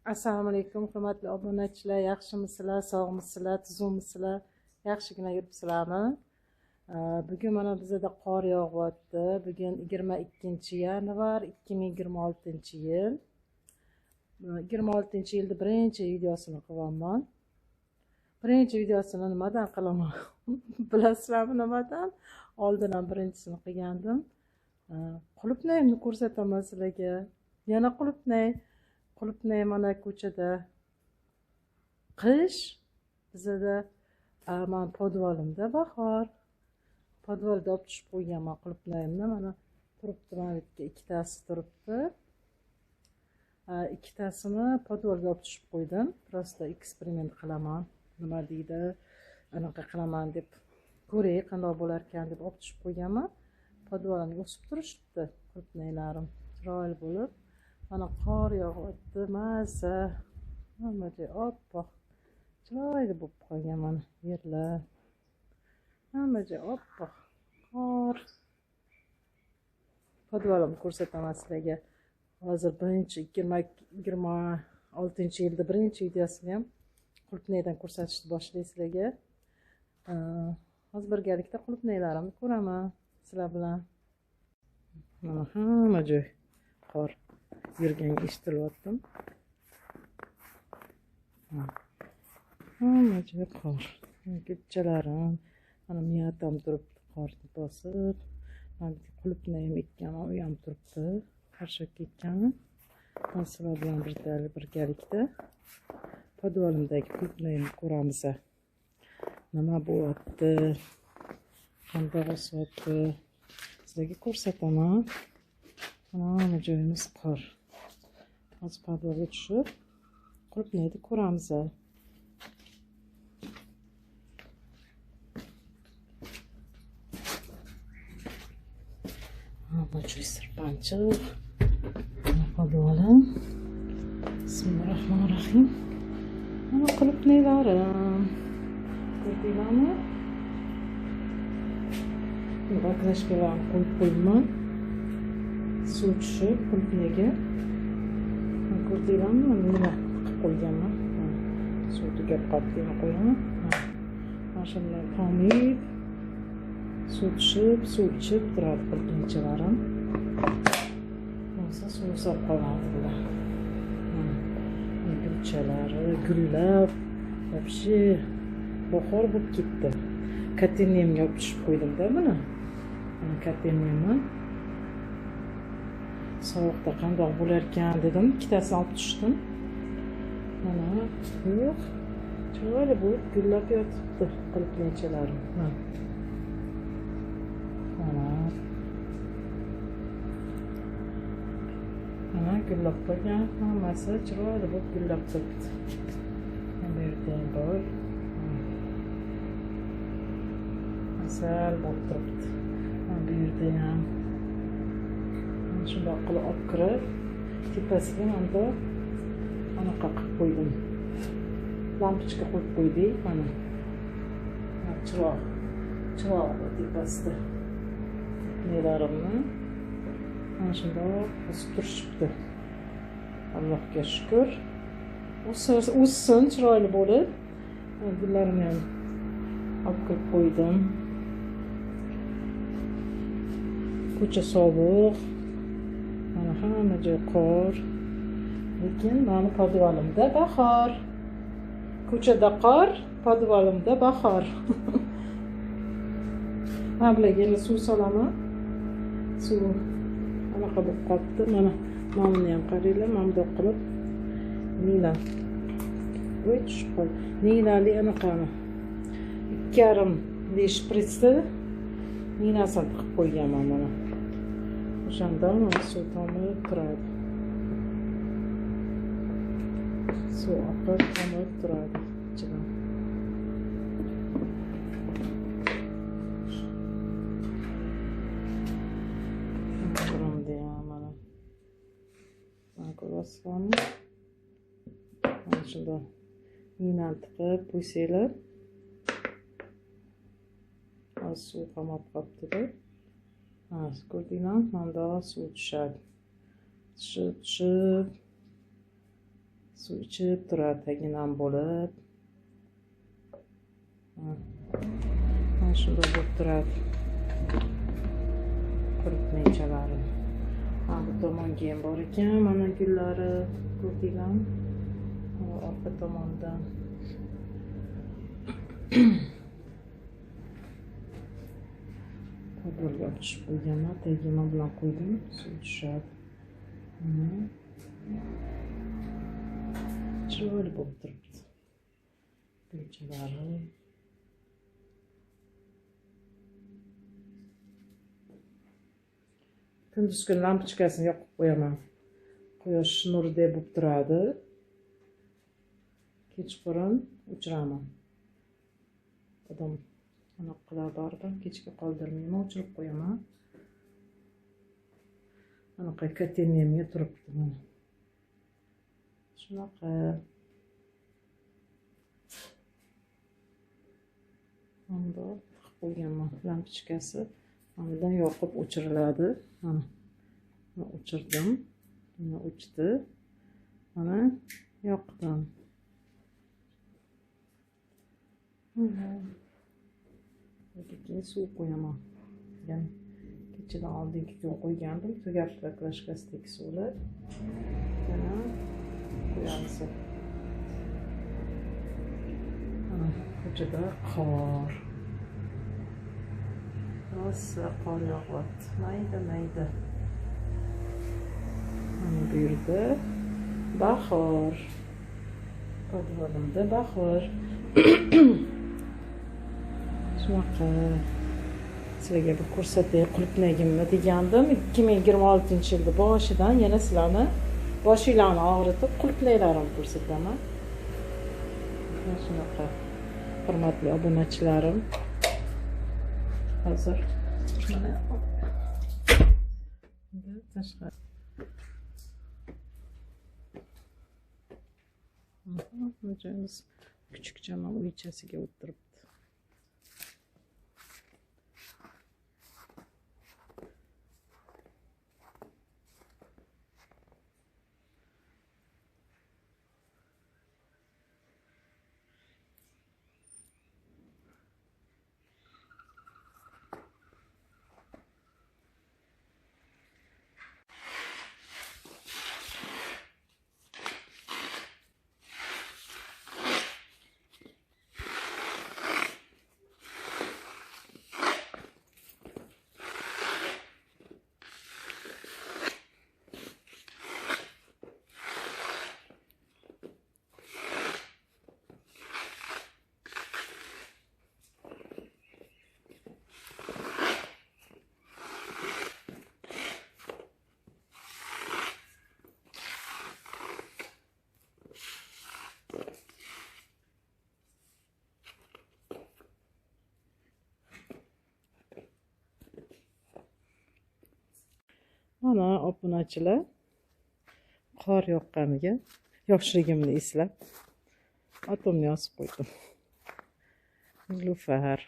Assalomu alaykum hurmatli obunachilar, yaxshimisizlar, sog'misizlar, tuzukmisizlar, yaxshigina yuribsizlarmi? Bugun mana bizda qor yog'yapti. Bugun 22-yanvar 2026-yil. 26-yilda birinchi videosini qilyapman. Birinchi videosini nimadan qilaman? Bilasizlarmi nimadan? Oldin ham birinchisini qilgandim. Qulupnayimni ko'rsataman sizlarga. Yana qulupnay. Qulupnay mana ko'chada. Qish bizada, man podvalimda bahor. Podvalda olib tushib qo'yganman qulupnayimni. Mana turibdi, mana bu yerga ikkitasi turibdi. Ikkitasini podvalga olib tushib qo'ydim. Просто eksperiment qilaman. Nima deydi, anaqa qilaman deb ko'ray, qanday bo'lar ekan deb olib tushib qo'yganman. Podvalimga o'sib turishibdi qulupnaylarim. Chiroyli bo'lib. Mana qor yog'yapti, mazza. Hamma joy oppoq. Chiroyli bo'lib qolgan mana yerlar. Hamma joy oppoq qor. Podvalimni ko'rsataman sizlarga. Hozir birinchi 2026-yilda birinchi videosini ham qulupnaydan ko'rsatishni boshlayman sizlarga. Hozir birgalikda qulupnaylarimni ko'raman sizlar bilan. Mana hamma joy qor yurganga eshitilyaptim. Hamma joy qor. Gulchalarim, mana miyatam turibdi qorni bosib. Mana qulupnayim ekkanman, u ham turibdi. Qarshakka ekkanman. Sizlar bilan birgalikda podvalimdagi qulupnayimni ko'ramiz. Nima bo'lyapti, qanday o'syapti, sizlarga ko'rsataman. Mana joyimiz qor. Hozir podvalga tushib qulupnayni ko'ramiz. Hamma joy sirpanchiq. Podvalim. Bismillahirrohmanirrohim. Mana qulupnaylarim. Ko'rdinglarmi? Baklashkalarni qo'yib qo'yibman. Suv tushib qulupnayga. Ko'rdinglarmi? Nima qilib qo'yganman. Suv tugab qoldi, qo'yaman. Mana shunday tomib, suv tushib, suv ichib turadi qulupnaychalarim. Bo'lsa suv solib qoladi bular. Gulchalari gullab, вообще bahor bo'lib ketdi. Kotelniyamga olib tushib qo'ydim-da buni. Mana kotelniyamni sovuqda qandoq bo'lar ekan dedim, ikkitasini olib tushdim. Mana yo'q, chiroyli bo'lib gullab yotibdi qulupnaychalarim. Mana. Mana gullab qo'ygan, hammasi chiroyli bo'lib gullab turibdi. Bu yerda ham bor. Asal bo'lib turibdi. Mana bu yerda ham shundoq qilib olib kirib, tepasiga mana anaqa qilib qo'ydim. Lampochka qo'yib qo'ydik mana. Chiroq, chiroq tepasida. Nelarimni mana shundoq o'sib turishibdi. Allohga shukr. O'ssin chiroyli bo'lib. Gullarimni ham olib kirib qo'ydim. Ko'cha sovuq. Mana hamma joy qor. Lekin meni podvalimda bahor. Ko'chada qor, podvalimda bahor. Mana bularga endi suv solaman. Suv anaqa bo'lib qolibdi. Mana buni ham qaranglar, mana bundoq qilib nina. Voy tushib qoldi. Ninali anaqani 2,5 shpritsda ninasini tiqib qo'yganman mana. O'shanda mana suv tomib turadi. Suv oqib tomib turadi ichidan. Mana. Mana ko'rasizlarmi? Mana shunday ninani tiqib qo'ysanglar, hozir suv qamab qolibdi-da. Ko'rdinglarmi? Mana suv tushadi. Tushib, tushib Suv ichib turadi, tagi nam bo'lib. Mana shunday bo'lib turadi. Qulupnaychalarim. Ha, bu tomonga ham bor ekan, mana gullari ko'rdinglarmi? Orqa tomondan. Podvalga olib tushib qo'yganman, tagiga nima bilan qo'ydim, suv tushadi. Chiroyli bo'lib turibdi. Gulchalari. Kunduz kuni lampochkasini yoqib qo'yaman. Quyosh nuridek bo'lib turadi. Kechqurun o'chiraman. Odam anaqa qiladi baribir, kechga qoldirmayman, o'chirib qo'yaman. Anaqa kotelniyamga turibdi mana. Shunaqa. Bunda tiqib qo'yganman lampochkasi. Bundan yoqib o'chiriladi. Mana o'chirdim. Mana o'chdi. Mana yoqdim. Keyin suv qo'yaman. Ya'ni kechadan oldingi kun qo'ygandim, tugab baklashkasidagi suvlar. Yana qo'yamiz. Mana ko'chada qor. Rosa qor yog'yapti. Mayda mayda. Mana bu yerda bahor. Podvalimda bahor. Shunaqa sizlarga bir ko'rsatay qulupnagimni degandim. 2026-yilda boshidan yana sizlarni boshinglarni og'ritib qulupnaylarimni ko'rsataman. Mana shunaqa hurmatli obunachilarim. Hozir mana tashqari. Joyimiz kuchukcham uychasiga o'tiribdi. Mana obunachilar, qor yoqqaniga yoshligimni eslab otimni yozib qo'ydim. Nilufar.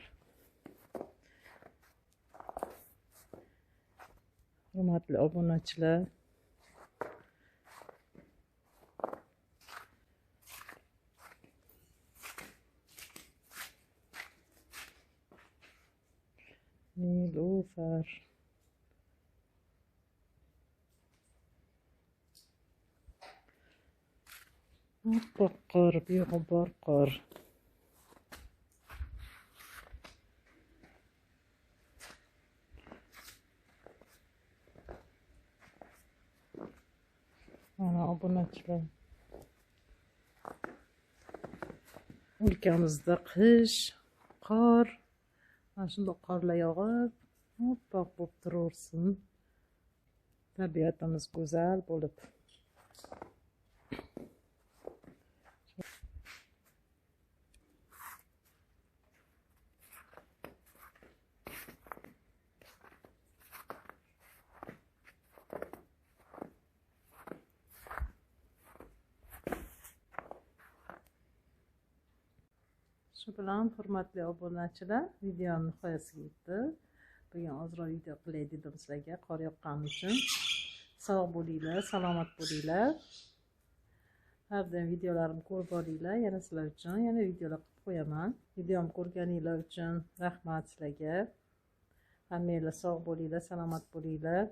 Hurmatli obunachilar, Nilufar. Oppoq qor, beg'ubor qor. Mana obunachilar, o'lkamizda qish, qor, mana shundoq qorlar yog'ib, oppoq bo'lib turaversin. Tabiatimiz go'zal bo'lib. Shu bilan hurmatli obunachilar, videom nihoyasiga yetdi. Bugun ozroq video qilay dedim sizlarga, qor yoqqani uchun. Sog' bo'linglar, salomat bo'linglar. Har doim videolarimni ko'rib boringlar. Yana sizlar uchun yana videolar qilib qo'yaman. Videomni ko'rganinglar uchun rahmat sizlarga. Hammanglar sog' bo'linglar, salomat bo'linglar.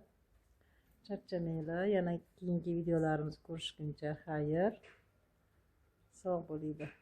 Charchamanglar. Yana keyingi videolarimizni ko'rishguncha xayr. Sog' bo'linglar.